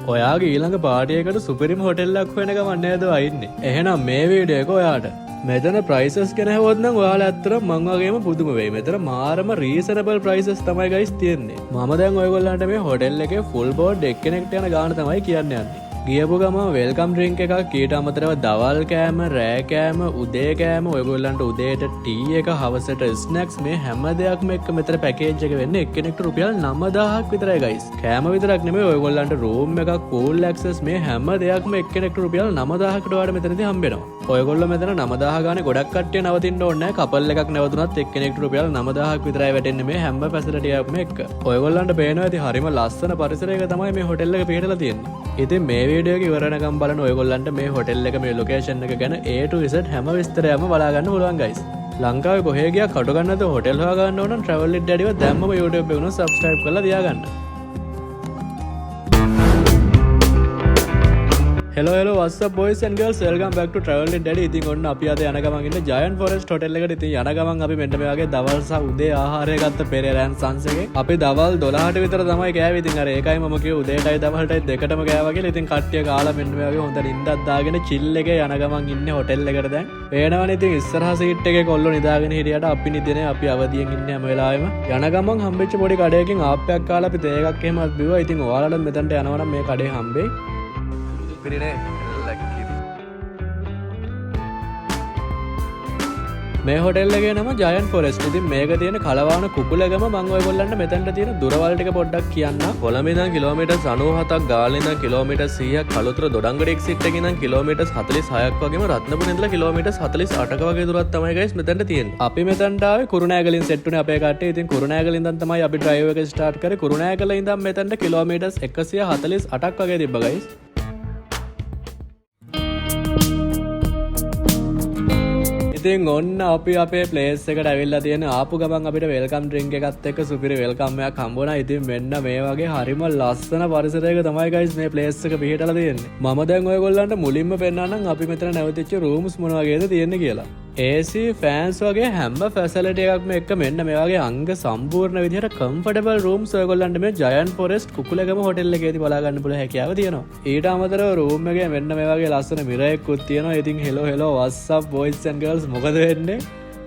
ඔයාගේ ඊළඟ පාටි එකට සුපිරිම හොටෙල් එකක් හොයන ගමන් නේද ඔයා ඉන්නේ? එහෙනම් මේ වීඩියෝ එක ඔයාට. මෙතන ප්‍රයිසස් ගැන ඇහුවොත් නම් ඔයාලා ඇත්තටම මං වගේම පුදුම වෙයි. මෙතන මාරම රීසනබල් ප්‍රයිසස් තමයි ගයිස් තියෙන්නේ. මම දැන් ඔයගොල්ලන්ට මේ හොටෙල් එකේ ෆුල් බෝඩ් එක්කෙනෙක්ට යන ගාන තමයි කියන්න යන්නේ. ගියපු ගමන් welcome drink එකක්, ඊට අමතරව දවල් කෑම, රෑ කෑම, උදේ කෑම, ඔයගොල්ලන්ට උදේට ටී එක, හවසට ස්නැක්ස්, මේ හැම දෙයක්ම එක්ක මෙතන පැකේජ් එක වෙන්නේ එක්කෙනෙක්ට රුපියල් 9000ක් විතරයි ගයිස්. කෑම විතරක් නෙමෙයි, ඔයගොල්ලන්ට රූම් එකක්, පූල් ඇක්සස්, මේ හැම දෙයක්ම එක්කෙනෙක්ට රුපියල් 9000කට ඔයාලට මෙතනදී හම්බ වෙනවා. ඔයගොල්ලෝ මෙතන 9000 ගානේ ගොඩක් කට්ටිය නවතින්න ඕනේ නැහැ. කපල් එකක් නැවතුනත් එක්කෙනෙක්ට රුපියල් 9000ක් විතරයි වැටෙන්නේ මේ හැම ෆැසිලිටි එකක්ම එක්ක. ඔයගොල්ලන්ට පේනවා ඇති හරිම ලස්සන පරිසරයක තමයි මේ හොටෙල් එක පිහිටලා තියෙන්නේ. ඉතින් මේ වීඩියෝ එක ඉවර වෙනකම් බලන ඔයගොල්ලන්ට මේ හොටෙල් එක, මේ ලොකේෂන් එක ගැන A to Z හැම විස්තරයක්ම බලා ගන්න පුළුවන් ගයිස්. ලංකාවේ කොහේ ගියා කටු ගන්න නැතුව හොටෙල් හොයා ගන්න ඕන නම් Travel with Daddy ව දැම්මම YouTube එකේ උනොත් subscribe කරලා තියාගන්න. Hello hello, what's up boys and girls, welcome back to Travel with Daddy. ඉතින් ඔන්න අපි අද යන ගමන් ඉන්න Giant Forest Hotel එකට. ඉතින් යන ගමන් අපි මෙන්න මේ වගේ දවල් සහ උදේ ආහාරය ගත්ත පෙරේරා ඇන්ඩ් සන්ස් එකේ. අපි දවල් 12ට විතර තමයි කෑවේ. ඉතින් අර ඒකයි මම කිව්වේ උදේටයි දවල්ටයි දෙකටම කෑවා කියලා. ඉතින් කට්ටිය කාලා මෙන්න මේ වගේ හොඳ නින්දක් දාගෙන චිල් එකේ යන ගමන් ඉන්නේ හොටෙල් එකට දැන්. පේනවනේ ඉතින් ඉස්සරහා සීට් එකේ කොල්ලෝ නිදාගෙන හිටියට අපි නිදිනේ, අපි අවදියෙන් ඉන්නේ හැම වෙලාවෙම. යන ගමන් හම්බෙච්ච පොඩි කඩයකින් ආප්පයක් කාලා අපි තේ එකක් එහෙමත් බිව්වා. ඉතින් ඔයාලට මෙතනට යනවා නම් මේ කඩේ හම්බෙයි. පිරිනේ එල්ල කිරි. මේ හොටෙල් එකේ නම ජයන්ට් ෆොරෙස්ට්. ඉතින් මේක තියෙන කලවාන කුකුලගම. මං ඔයගොල්ලන්ට මෙතනට තියෙන දුරවල් ටික පොඩ්ඩක් කියන්නම්. කොළඹ ඉඳන් කිලෝමීටර් 97ක්, ගාල්ල ඉඳන් කිලෝමීටර් 100ක්, කළුතර දොඩංගොඩ එක්සිට් එකේ ඉඳන් කිලෝමීටර් 46ක් වගේම රත්නපුර ඉඳලා කිලෝමීටර් 48ක වගේ දුරක් තමයි ගයිස් මෙතනට තියෙන්නේ. අපි මෙතනට ආවේ කුරුණෑගලින් සෙට් වුණේ අපේ කට්ටිය. ඉතින් කුරුණෑගල ඉඳන් තමයි අපි ඩ්‍රයිව් එක ස්ටාර්ට් කරේ. කුරුණෑගල ඉඳන් මෙතනට කිලෝමීටර්ස් 148ක් වගේ තිබ්බ ගයිස්. ඉතින් ඔන්න අපි අපේ ප්ලේස් එකට ඇවිල්ලා තියෙන. ආපු ගමන් අපිට welcome drink එකත් එක්ක සුපිරි welcome එකක් හම්බ වුණා. ඉතින් මෙන්න මේ වගේ හරිම ලස්සන පරිසරයක තමයි ගයිස් මේ ප්ලේස් එක පිහිටලා තියෙන්නේ. මම දැන් ඔයගොල්ලන්ට මුලින්ම පෙන්නන්නම් අපි මෙතන නැවතිච්ච රූම්ස් මොන වගේද තියෙන්නේ කියලා. AC, fans වගේ හැම ෆැසිලිටි එකක්ම එක්ක මෙන්න මේ වගේ අංග සම්පූර්ණ විදිහට කම්ෆර්ටබල් රූම්ස් ඔයගොල්ලන්ට මේ ජයන්ට් ෆොරෙස්ට් කුකුලගම හොටෙල් එකේදී බලා ගන්න පුළුවන් හැකියාව තියෙනවා. ඊට අමතරව රූම් එකේ මෙන්න මේ වගේ ලස්සන මිරර් එකකුත් තියෙනවා. ඉතින් hello hello, what's up boys and girls, මොකද වෙන්නේ?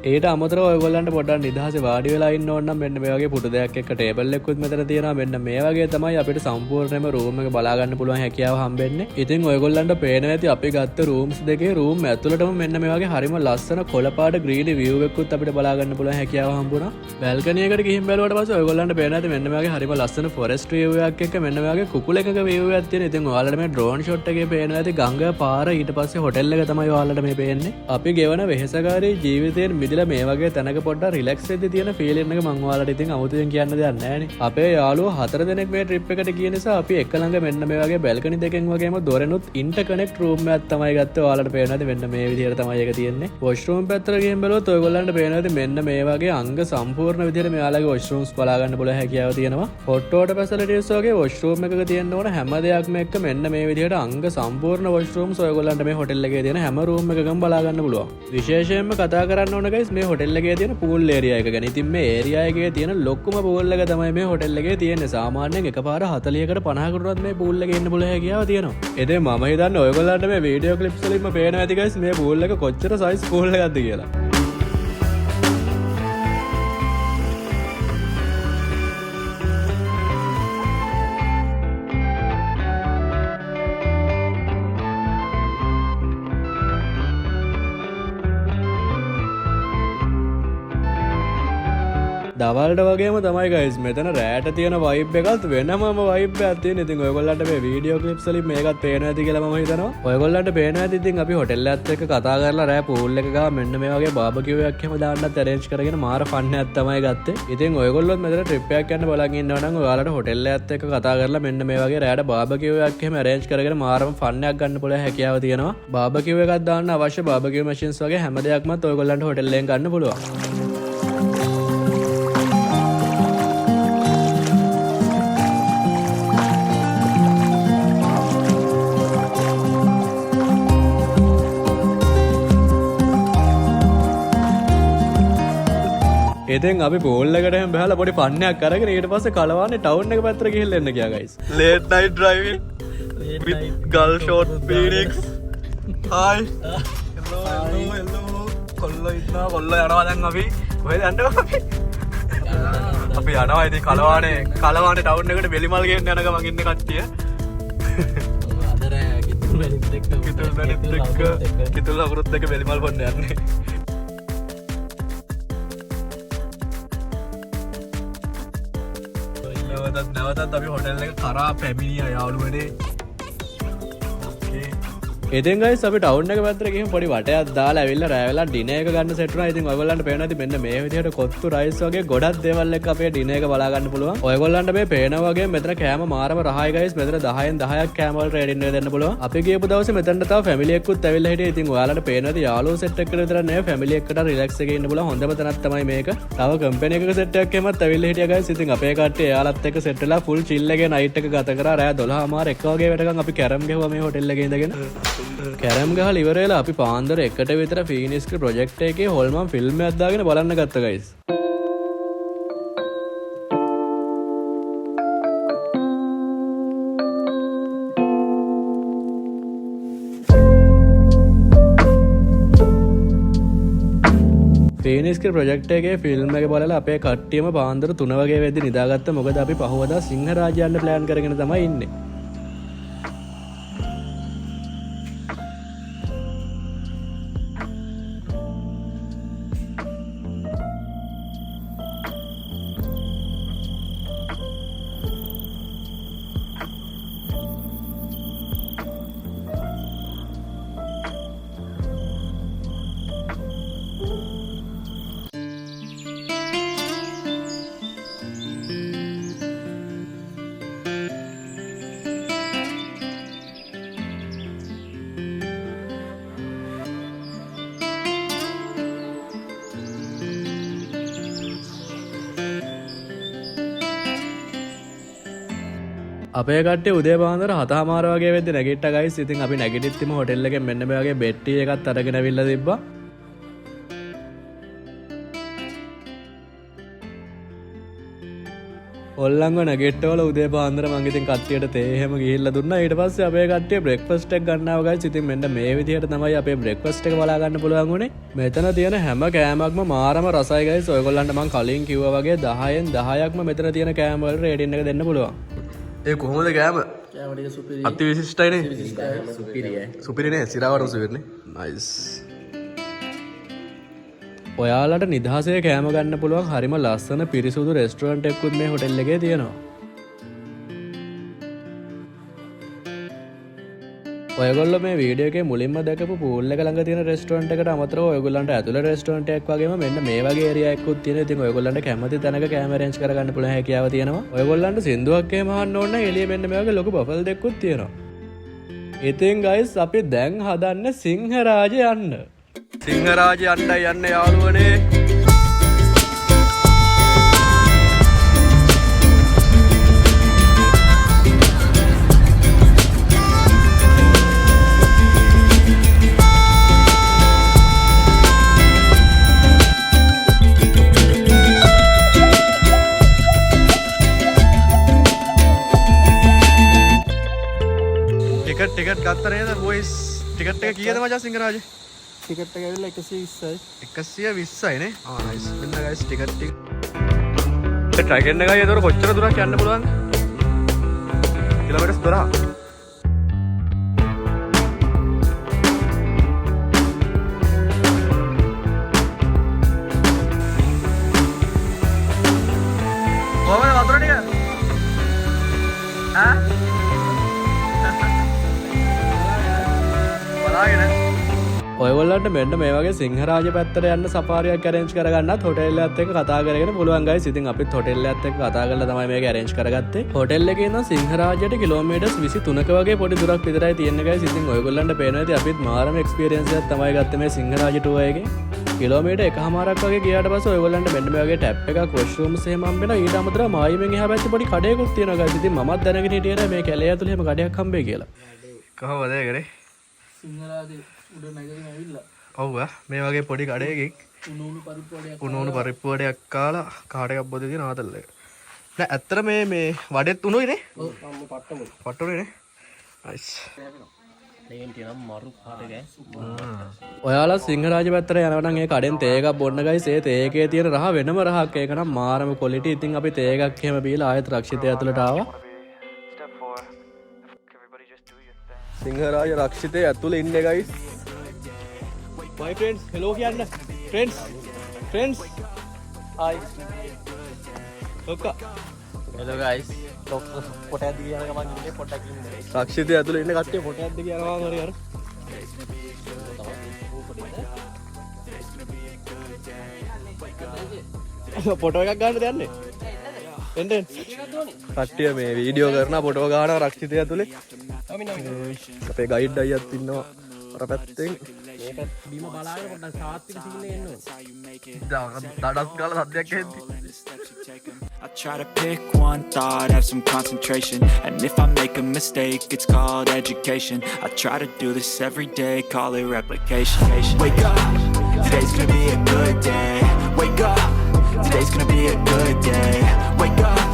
ඊට අමතරව ඔයගොල්ලන්ට පොඩ්ඩක් නිදහසේ වාඩි වෙලා ඉන්න ඕන නම් මෙන්න මේ වගේ පුටු දෙයක් එක්ක ටේබල් එකකුත් මෙතන තියෙනවා. මෙන්න මේ වගේ තමයි අපිට සම්පූර්ණයෙන්ම රූම් එක බලා ගන්න පුළුවන් හැකියාව හම්බෙන්නේ. ඉතින් ඔයගොල්ලන්ට පේනවා ඇති අපි ගත්ත රූම්ස් දෙකේ රූම් ඇතුළටම මෙන්න මේ වගේ හරිම ලස්සන කොළ පාට ග්‍රීනි විව් එකකුත් අපිට බලා ගන්න පුළුවන් හැකියාව හම්බුණා. බැල්කනි එකට ගිහින් බැලුවට පස්සේ ඔයගොල්ලන්ට පේනවා ඇති මෙන්න මේ වගේ හරිම ලස්සන ෆොරෙස්ට් විව් එකක් එක්ක මෙන්න මේ වගේ කුකුල එකක විව් එකක් තියෙන. ඉතින් ඔයාලට මේ ඩ්‍රෝන් ෂොට් එකේ පේනවා ඇති ගඟ පාර, ඊට පස්සේ හොටෙල් එක තමයි ඔයාලට මේ පේන්නේ. අපි ගෙවන වෙහෙසකාරී ජීවිතයෙන් මිදලා මේ වගේ තැනක පොඩ්ඩක් රිලැක්ස් වෙද්දි තියෙන ෆීලිං එක මං ඔයාලට ඉතින් අමුතුවෙන් කියන්න දෙයක් නැහැ නේ. අපේ යාළුවෝ හතර දෙනෙක් මේ ට්‍රිප් එකට ගිය නිසා අපි එක ළඟ මෙන්න මේ වගේ බැල්කනි දෙකෙන් වගේම දොරෙනුත් ඉන්ටර්කනෙක්ට් රූම් එකක් තමයි ගත්තේ. ඔයාලට පේනවා ඇති මෙන්න මේ විදිහට තමයි ඒක තියෙන්නේ. වොෂ්රූම් පැත්තට ගිහින් බැලුවොත් ඔයගොල්ලන්ට පේනවා ඇති මෙන්න මේ වගේ අංග සම්පූර්ණ විදිහට මෙයාලගේ වොෂ්රූම්ස් බලා ගන්න පුළුවන් හැකියාව තියෙනවා. හොට් වෝටර් ෆැසිලිටීස් වගේ වොෂ්රූම් එකක තියෙන්න ඕන හැම දෙයක්ම එක්ක මෙන්න මේ විදිහට අංග සම්පූර්ණ වොෂ්රූම්ස් ඔයගොල්ලන්ට මේ හොටෙල් එකේ තියෙන හැම රූම් එකකම බලා ගන්න පුළුවන්. විශේෂයෙන්ම කතා කරන්න ඕන ගයිස් මේ හොටෙල් එකේ තියෙන පූල් ඒරියා එක ගැන. ඉතින් මේ ඒරියා එකේ තියෙන ලොකුම පූල් එක තමයි මේ හොටෙල් එකේ තියෙන්නේ. සාමාන්‍යයෙන් එකපාර 40කට 50කට උනත් මේ පූල් එකේ ඉන්න පුළුවන් හැකියාව තියෙනවා. ඉතින් මම හිතන්නේ ඔයගොල්ලන්ට මේ වීඩියෝ ක්ලිප්ස් වලින්ම පේනවා ඇති ගයිස් මේ පූල් එක කොච්චර සයිස් පූල් එකක්ද කියලා. දවල්ට වගේම තමයි ගයිස් මෙතන රෑට තියෙන වයිබ් එකත් වෙනමම වයිබ් එකක් තියෙන. ඉතින් ඔයගොල්ලන්ට මේ වීඩියෝ ක්ලිප්ස් වලින් මේකත් පේනවා ඇති කියලා මම හිතනවා. ඔයගොල්ලන්ට පේනවා ඇති ඉතින් අපි හොටෙල් එකත් එක්ක කතා කරලා රෑ පූල් එක ගාව මෙන්න මේ වගේ බාබකියු එකක් එහෙම දාන්නත් ඇරේන්ජ් කරගෙන මාර ෆන් එකක් තමයි ගත්තේ. ඉතින් ඔයගොල්ලොත් මෙතන ට්‍රිප් එකක් යන්න බලන් ඉන්නවා නම් ඔයාලට හොටෙල් එකත් එක්ක කතා කරලා මෙන්න මේ වගේ රෑට බාබකියු එකක් එහෙම ඇරේන්ජ් කරගෙන මාරම ෆන් එකක් ගන්න පුළුවන් හැකියාව තියෙනවා. බාබකියු එකක් දාන්න අවශ්‍ය බාබකියු මැෂින්ස් වගේ හැම දෙයක්මත් ඔයගොල්ලන්ට හොටෙල් එකෙන් ගන්න පුළුවන්. ඉතින් අපි පූල් එකට එහෙම බහලා පොඩි ෆන් එකක් අරගෙන ඊට පස්සේ කලවානේ ටවුන් එක පැත්තට ගිහිල්ලා එන්න ගියා guys. Late night driving. With Galle short Phoenix. Hi. Hello, hello, hello. කොල්ලෝ ඉන්නවා, කොල්ලෝ යනවා දැන් අපි. කොහෙද යන්නේ අපි? අපි යනවා ඉතින් කලවානේ කලවානේ ටවුන් එකට බෙලිමල් ගේන්න යන ගමන් ඉන්න කට්ටිය. අද රෑ කිතුල් වැලිත් එක්ක කිතුල් වැලිත් එක්ක කිතුල් අකුරුත් එක්ක බෙලිමල් බොන්න යන්නේ. නැවතත් නැවතත් අපි හොටෙල් එක කරා පැමිණියා යාළුවනේ. ඕකේ. ඉතින් ගයිස් අපි ටවුන් එක පැත්තට ගිහින් පොඩි වටයක් දාලා ඇවිල්ලා රෑ වෙලා ඩිනර් එක ගන්න සෙට් වුණා. ඉතින් ඔයගොල්ලන්ට පේනවා ඇති මෙන්න මේ විදිහට කොත්තු රයිස් වගේ ගොඩක් දේවල් එක්ක අපේ ඩිනර් එක බලා ගන්න පුළුවන්. ඔයගොල්ලන්ට මේ පේන වගේ මෙතන කෑම මාරම රහයි ගයිස්. මෙතන 10න් 10ක් කෑම වලට රේටින් එක දෙන්න පුළුවන්. අපි ගියපු දවසේ මෙතනට තව ෆැමිලි එක්කුත් ඇවිල්ලා හිටියේ. ඉතින් ඔයාලට පේනවා ඇති යාළුවෝ සෙට් එකකට විතරක් නෙවෙයි ෆැමිලි එක්කට රිලැක්ස් එකේ ඉන්න පුළුවන් හොඳම තැනක් තමයි මේක. තව කම්පැනි එකක සෙට් එකක් එහෙමත් ඇවිල්ලා හිටියා ගයිස්. ඉතින් අපේ කට්ටිය එයාලත් එක්ක සෙට් වෙලා ෆුල් චිල් එකේ නයිට් එක ගත කරා. රෑ 12:00 1 වගේ වෙනකන් අපි කැරම් ගැහුවා මේ හොටෙල් එකේ ඉඳගෙන. කැරම් ගහලා ඉවර වෙලා අපි පාන්දර 1ට විතර ෆීනික්ස් ප්‍රොජෙක්ට් එකේ හොල්මන් ෆිල්ම් එකක් දාගෙන බලන්න ගත්තා ගයිස්. ෆීනික්ස් ප්‍රොජෙක්ට් එකේ ෆිල්ම් එක බලලා අපේ කට්ටියම පාන්දර 3 වගේ වෙද්දි නිදාගත්තා. මොකද අපි පහුවදා සිංහරාජ යන්න ප්ලෑන් කරගෙන තමයි ඉන්නේ. අපේ කට්ටිය උදේ පාන්දර 7:00 වගේ වෙද්දි නැගිට්ටා ගයිස්. ඉතින් අපි නැගිටිද්දිම හොටෙල් එකෙන් මෙන්න මේ වගේ බෙඩ් ටී එකත් අරගෙන අවිල්ලා තිබ්බා. ඔල්ලංග නැගිට්ටවල උදේ පාන්දර මං ඉතින් කට්ටියට තේ එහෙම ගිහිල්ලා දුන්නා. ඊට පස්සේ අපේ කට්ටිය බ්‍රෙක්ෆාස්ට් එක ගන්න ආවා ගයිස්. ඉතින් මෙන්න මේ විදිහට තමයි අපේ බ්‍රෙක්ෆාස්ට් එක බලා ගන්න පුළුවන් වුණේ. මෙතන තියෙන හැම කෑමක්ම මාරම රසයි ගයිස්. ඔයගොල්ලන්ට මං කලින් කිව්වා වගේ 10න් 10ක්ම මෙතන තියෙන කෑම වලට රේටින් එක දෙන්න පුළුවන්. ඒ කොහොමද කෑම? කෑම ටික සුපිරි. අති විශිෂ්ටයිනේ. සුපිරියයි. සුපිරිනේ, සිරාවටම සුපිරිනේ. නයිස්. ඔයාලට නිදහසේ කෑම ගන්න පුළුවන් හරිම ලස්සන පිරිසුදු රෙස්ටොරන්ට් එකකුත් මේ හොටෙල් එකේ තියෙනවා. ඔයගොල්ලෝ මේ වීඩියෝ එකේ මුලින්ම දැකපු පූල් එක ළඟ තියෙන රෙස්ටොරන්ට් එකට අමතරව ඔයගොල්ලන්ට ඇතුළේ රෙස්ටොරන්ට් එකක් වගේම මෙන්න මේ වගේ ඒරියා එකකුත් තියෙනවා. ඉතින් ඔයගොල්ලන්ට කැමති තැනක කෑම ඇරේන්ජ් කරගන්න පුළුවන් හැකියාව තියෙනවා. ඔයගොල්ලන්ට සින්දුවක් එහෙම අහන්න ඕන නම් එළියේ මෙන්න මේ වගේ ලොකු බෆල් දෙකකුත් තියෙනවා. ඉතින් ගයිස් අපි දැන් හදන්නේ සිංහරාජ යන්න. සිංහරාජ යන්නයි යන්න යාළුවනේ. ටිකට් ගත්ත නේද බොයිස්? ටිකට් එක කීයද මචං සිංහරාජේ? ටිකට් එක ඇවිල්ලා 120යි. 120යි නේ? ආ නයිස්. මෙන්න ගයිස් ටිකට් ටික. ට්‍රැකෙන් එකයි ඒතර කොච්චර දුරක් යන්න පුළුවන්ද? කිලෝමීටර්ස් 12. කොහමද වතුර ටික? ඈ? බලාගෙන ඔයගොල්ලන්ට මෙන්න මේ වගේ සිංහරාජ පැත්තට යන්න සෆාරියක් ඇරේන්ජ් කරගන්නත් හොටෙල් එකත් එක්ක කතා කරගෙන පුළුවන් ගයිස්. ඉතින් අපිත් හොටෙල් එකත් එක්ක කතා කරලා තමයි මේක ඇරේන්ජ් කරගත්තේ. හොටෙල් එකේ ඉඳන් සිංහරාජයට කිලෝමීටර්ස් 23ක වගේ පොඩි දුරක් විතරයි තියෙන්නේ ගයිස්. ඉතින් ඔයගොල්ලන්ට පේනවා ඇති අපිත් මාරම එක්ස්පීරියන්ස් එකක් තමයි ගත්තේ මේ සිංහරාජ ටුවර් එකේ. කිලෝමීටර් එකහමාරක් වගේ ගියාට පස්සේ ඔයගොල්ලන්ට මෙන්න මේ වගේ ටැප් එකක් වොෂ්රූම්ස් එහෙම හම්බ වෙනවා. ඊට අමතරව මායිමෙන් එහා පැත්තේ පොඩි කඩයකුත් තියෙනවා ගයිස්. ඉතින් මමත් දැනගෙන හිටියේ නෑ මේ කැලේ ඇතුලේ එහෙම කඩයක් හම්බෙයි කියලා. කොහොමද ඒකනේ? සිංහරාජේ උඩ නැගගෙන ඇවිල්ලා. ඔව් ඈ, මේ වගේ පොඩි කඩයකින් උණු උණු පරිප්පු වඩයක් උණු උණු පරිප්පු වඩයක් කාලා කාට එකක් බොද්දී තියෙන ආතල් එක. නෑ ඇත්තට මේ වඩෙත් උණුයිනේ. ඔව් අම්ම පට්ටමුයි. පට්ටුනේ නේ. නයිස්. මරු පාට ගෑ. ඔයාලා සිංහරාජ පැත්තට යනවා නම් ඒ කඩෙන් තේ එකක් බොන්න ගයිස්. ඒ තේ එකේ තියෙන රහ වෙනම රහක්. ඒක නම් මාරම ක්වොලිටි. ඉතින් අපි තේ එකක් එහෙම බීලා ආයෙත් රක්ෂිතය ඇතුළට ආවා. Step four, everybody just do your thing. Sinharaja රක්ෂිතය ඇතුළේ ඉන්නේ ගයිස්. My friends, hello කියන්න. Friends, friends. Hi. ලොක්කා. Hello guys. පොට ඇද්ද කියන ගමන් ඉන්නේ, පොටක් ඉන්නේ. රක්ෂිතය ඇතුළේ ඉන්න කට්ටිය ෆොටෝ එකක් දිග යනවා හරි අර. ෆොටෝ එකක් ගන්නද යන්නේ? එන්න එන්න. කට්ටිය මේ වීඩියෝ කරන, ෆොටෝ ගන්නවා රක්ෂිතය ඇතුලේ. අපේ ගයිඩ් අයියත් ඉන්නවා අර පැත්තෙන්. මේක බීම බලාගෙන පොඩ්ඩක් සාත්වික සීන් එක එන්න ඕනේ. දඩස් ගාලා සද්දයක් ඇහෙද්දි. I try to pick one thought, have some concentration. And if I make a mistake, it's called education. I try to do this every day, call it replication. Wake up, today's gonna be a good day. Wake up, today's gonna be a good day. Wake up,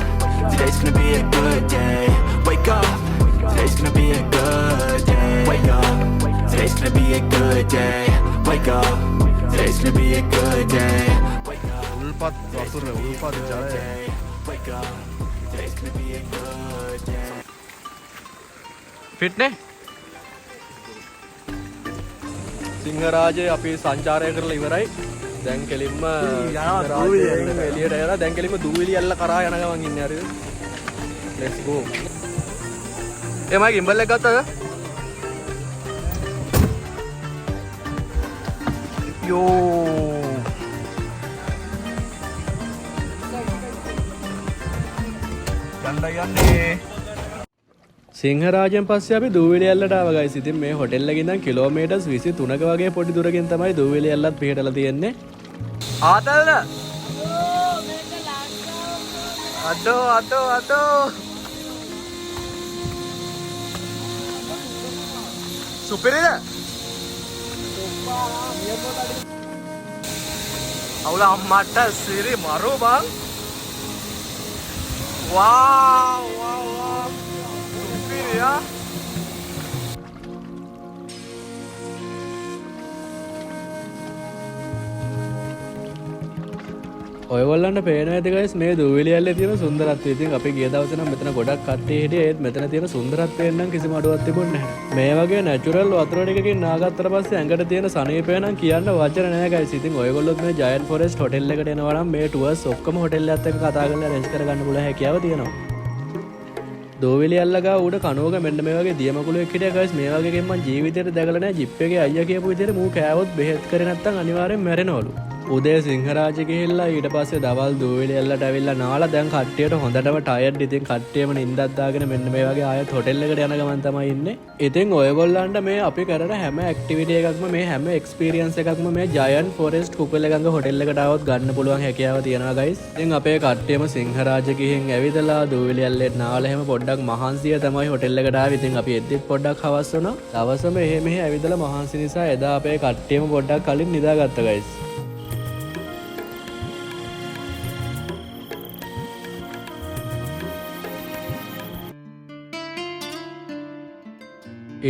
today's gonna be a good day. Wake up, today's gonna be a good day. Wake up, today's gonna be a good day. Wake up, today's gonna be a good day. Wake up. උල්පත් වතුර, උල්පත් ජලය. Wake up, today's gonna be a good day. Fit නේ. සිංහරාජයේ අපි සංචාරය කරලා ඉවරයි. දැන් කෙලින්ම සිංහරාජයෙන් එළියට යනවා. දැන් කෙලින්ම දූවිලි ඇල්ල කරා යන ගමන් ඉන්නේ, හරිද? Let's go. ඒ මගේ ගිම්බල් එක ගත්තද? යෝ, යන්න යන්නේ. සිංහරාජෙන් පස්සේ අපි දූවිලි ඇල්ලට ආවා ගයිස්. ඉතින් මේ හොටෙල් එකේ ඉඳන් කිලෝමීටර්ස් 23ක වගේ පොඩි දුරකින් තමයි දූවිලි ඇල්ලත් පිහිටලා තියෙන්නේ. ආතල්ද? අදෝ අදෝ අදෝ, සුපිරිද? අවුල අම්මට සිරි මරු බං. වාව් වාව් වාව්, සුපිරියා. ඔයගොල්ලන්ට පේනවා ඇති ගයිස් මේ දූවිලි ඇල්ලේ තියෙන සුන්දරත්වය. ඉතින් අපි ගිය දවසේ නම් මෙතන ගොඩක් කට්ටිය හිටියේ. ඒත් මෙතන තියෙන සුන්දරත්වයෙන් නම් කිසිම අඩුවක් තිබුණේ නැහැ. මේ වගේ නැචරල් වතුර ටිකකින් නාගත්තට පස්සේ ඇඟට තියෙන සනීපය නම් කියන්න වචන නෑ ගයිස්. ඉතින් ඔයගොල්ලොත් මේ ජයන්ට් ෆොරෙස්ට් හොටෙල් එකට එනවා නම් මේ ටුවර්ස් ඔක්කොම හොටෙල් එකත් එක්ක කතා කරලා ඇරේන්ජ් කරගන්න පුළුවන් හැකියාව තියෙනවා. දූවිලි ඇල්ල ගාව උඩ කනුවක මෙන්න මේ වගේ දියමකුළුවෙක් හිටියා ගයිස්. මේ වගේ එකෙන් මං ජීවිතේට දැකලා නෑ. ජිප් එකේ අයියා කියපු විදිහට මූ කෑවොත් බෙහෙත් කරේ නැත්තම් අනිවාර්යෙන් මැරෙනවලු. උදේ සිංහරාජ ගිහිල්ලා ඊට පස්සේ දවල් දූවිලි ඇල්ලට ඇවිල්ලා නාලා දැන් කට්ටියට හොඳටම ටයර්ඩ්. ඉතින් කට්ටියම නින්දක් දාගෙන මෙන්න මේ වගේ ආයෙත් හොටෙල් එකට යන ගමන් තමයි ඉන්නේ. ඉතින් ඔයගොල්ලන්ට මේ අපි කරන හැම ඇක්ටිවිටි එකක්ම, මේ හැම එක්ස්පීරියන්ස් එකක්ම මේ ජයන්ට් ෆොරෙස්ට් කුකුලගඟ හොටෙල් එකට ආවොත් ගන්න පුළුවන් හැකියාව තියෙනවා ගයිස්. ඉතින් අපේ කට්ටියම සිංහරාජ ගිහින් ඇවිදලා දූවිලි ඇල්ලේ නාලා එහෙම පොඩ්ඩක් මහන්සිය තමයි හොටෙල් එකට ආවේ. ඉතින් අපි එද්දිත් පොඩ්ඩක් හවස් වුණා. දවසම එහෙ මෙහෙ ඇවිදලා මහන්සි නිසා එදා අපේ කට්ටියම පොඩ්ඩක් කලින් නිදාගත්තා ගයිස්.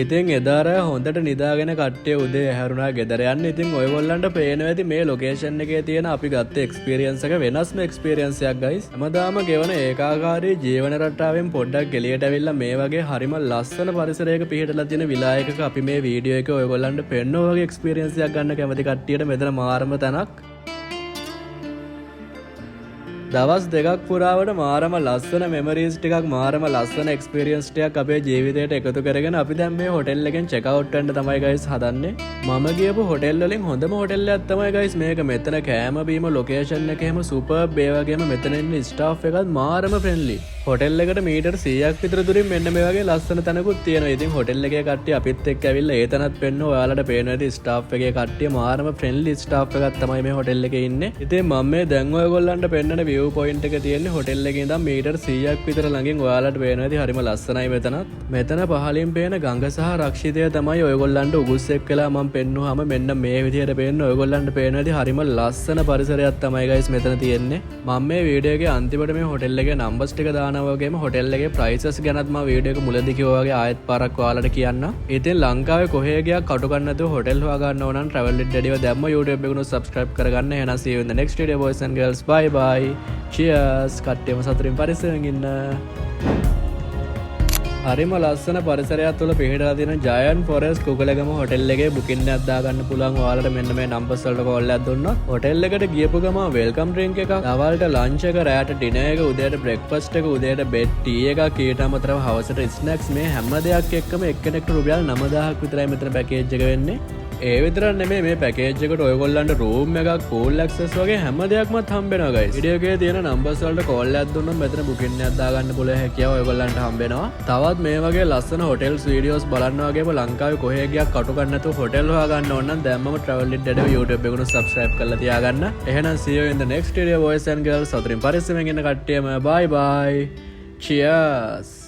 ඉතින් එදා රෑ හොඳට නිදාගෙන කට්ටිය උදේ ඇහැරුණා ගෙදර යන්න. ඉතින් ඔයගොල්ලන්ට පේනවා ඇති මේ ලොකේෂන් එකේ තියෙන අපි ගත්ත එක්ස්පීරියන්ස් එක වෙනස්ම එක්ස්පීරියන්ස් එකක් ගයිස්. හැමදාම ගෙවන ඒකාකාරී ජීවන රටාවෙන් පොඩ්ඩක් එළියට ඇවිල්ලා මේ වගේ හරිම ලස්සන පරිසරයක පිහිටලා තියෙන විලා එකක අපි මේ වීඩියෝ එක ඔයගොල්ලන්ට පෙන්නුවා වගේ එක්ස්පීරියන්ස් එකක් ගන්න කැමති කට්ටියට මෙතන මාරම තැනක්. දවස් 2ක් පුරාවට මාරම ලස්සන මෙමරීස් ටිකක්, මාරම ලස්සන එක්ස්පීරියන්ස් ටිකක් අපේ ජීවිතයට එකතු කරගෙන අපි දැන් මේ හොටෙල් එකෙන් චෙක් අවුට් වෙන්න තමයි ගයිස් හදන්නේ. මම ගියපු හොටෙල් වලින් හොඳම හොටෙල් එකක් තමයි ගයිස් මේක. මෙතන කෑම බීම ලොකේෂන් එක එහෙම සුපර්බ්. ඒ වගේම මෙතන ඉන්න ස්ටාෆ් එකත් මාරම ෆ්‍රෙන්ඩ්ලි. හොටෙල් එකට මීටර් 100ක් විතර දුරින් මෙන්න මේ වගේ ලස්සන තැනකුත් තියෙනවා. ඉතින් හොටෙල් එකේ කට්ටිය අපිත් එක්ක ඇවිල්ලා ඒ තැනත් පෙන්න ඔයාලට පේනවා ඇති ස්ටාෆ් එකේ කට්ටිය මාරම ෆ්‍රෙන්ඩ්ලි ස්ටාෆ් එකක් තමයි මේ හොටෙල් එකේ ඉන්නේ. ඉතින් මම මේ දැන් ඔයගොල්ලන්ට පෙන්නන විව් පොයින්ට් එක තියෙන්නේ හොටෙල් එකේ ඉඳන් මීටර් 100ක් විතර ළඟින්. ඔයාලට පේනවා ඇති හරිම ලස්සනයි මෙතනත්. මෙතන පහලින් පේන ගඟ සහ රක්ෂිතය තමයි ඔයගොල්ලන්ට උගුස් එක් වෙලා මම පෙන්නුවාම මෙන්න මේ විදිහට පේන්නේ. ඔයගොල්ලන්ට පේනවා ඇති හරිම ලස්සන පරිසරයක් තමයි ගයිස් මෙතන තියෙන්නේ. මම මේ වීඩියෝ එකේ අන්තිමට මේ හොටෙල් එකේ නම්බර්ස් ටික දාන්න දානවා වගේම හොටෙල් එකේ ප්‍රයිසස් ගැනත් මම වීඩියෝ එක මුලදී කිව්වා වගේ ආයෙත් පාරක් ඔයාලට කියන්න. ඉතින් ලංකාවේ කොහේ ගියක් කටු කන්න නැතුව හොටෙල් හොයාගන්න ඕන නම් Travel with Daddy ව දැම්ම YouTube එකෙනුත් subscribe කරගන්න. එහෙනම් see you in the next video, boys and girls. Bye bye. Cheers. කට්ටියම සතුටින් පරිස්සමෙන් ඉන්න. හරිම ලස්සන පරිසරයක් තුළ පිහිටලා තියෙන ජයන්ට් ෆොරෙස්ට් කුකුලගම හොටෙල් එකේ බුකින් එකක් දාගන්න පුළුවන් ඔයාලට මෙන්න මේ නම්බර්ස් වලට කෝල් එකක් දුන්නොත්. හොටෙල් එකට ගියපු ගමන් welcome drink එකක්, දවල්ට ලන්ච් එක, රැට ඩිනර් එක, උදේට බ්‍රෙක්ෆාස්ට් එක, උදේට බෙඩ් ටී එකක්, ඊට අමතරව හවසට ස්නැක්ස්, මේ හැම දෙයක් එක්කම එක්කෙනෙක්ට රුපියල් 9000ක් විතරයි මෙතන පැකේජ් එක වෙන්නේ. ඒ විතරක් නෙමෙයි, මේ පැකේජ් එකට ඔයගොල්ලන්ට රූම් එකක්, පූල් ඇක්සස් වගේ හැම දෙයක්මත් හම්බ වෙනවා ගයිස්. වීඩියෝ එකේ තියෙන නම්බර්ස් වලට කෝල් එකක් දුන්නොත් මෙතන බුකින් එකක් දාගන්න පුළුවන් හැකියාව ඔයගොල්ලන්ට හම්බ වෙනවා. තවත් මේ වගේ ලස්සන හොටෙල්ස් වීඩියෝස් බලන්න වගේම ලංකාවේ කොහේ ගියක් කටු කන්න නැතුව හොටෙල් හොයාගන්න ඕන නම් දැම්මම Travel with Daddy YouTube එකෙනුත් subscribe කරලා තියාගන්න. එහෙනම් see you in the next video, boys and girls. සතුටින් පරිස්සමෙන් ඉන්න කට්ටියම. Bye bye. Cheers.